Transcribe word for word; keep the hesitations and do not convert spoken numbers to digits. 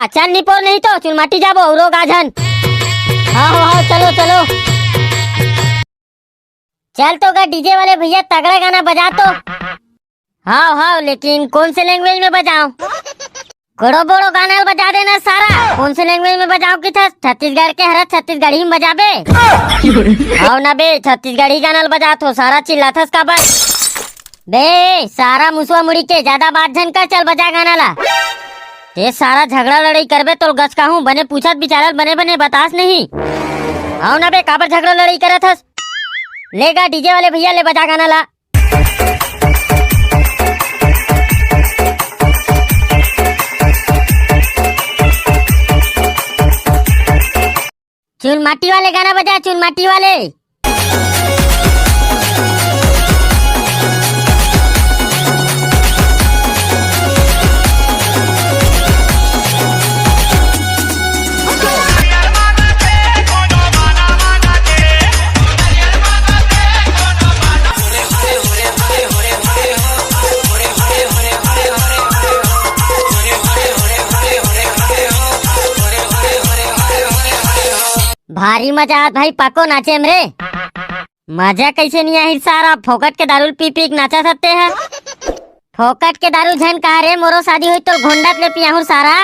चल निपोर, नहीं तो चुलमाटी जाबो, औरो गा झन। हाँ, हाँ, हाँ, चलो, चलो। चल तो गा डीजे वाले भैया, तगड़ा गाना बजा तो। हाँ, हाँ, लेकिन कौन से लैंग्वेज में बजाओ? कड़ो बड़ो गाना ल बजा देना सारा। कौन से लैंग्वेज में बजाओ किथस? छत्तीसगढ़ के हरस, छत्तीसगढ़ी में बजाबे। आओ ना बे, छत्तीसगढ़ी गाना ल बजात हो, सारा चिल्लाथस काबर? बे सारा मुसवा मुड़ी के, ज्यादा बात झन कर, चल बजा गाना ला। ते सारा झगड़ा लड़ाई करबे तोल गस कहूँ, बने पूछत बिचारल, बने बने बतास नहीं। आओ ना बे, काबर झगड़ा लड़ाई करत हस? ले गा डीजे वाले भैया, ले बजा गाना ला। चुन माटी वाले गाना बजा, चुन माटी वाले। भारी मजा आत भाई, पाको नाचे म रे। मजा कैसे नहीं आही सारा, फोकट के दारू पी पी के नाचा सकते हैं। फोकट के दारू झन कहा रे, मोरो शादी होई तो घोंडत ले पियाहूं सारा।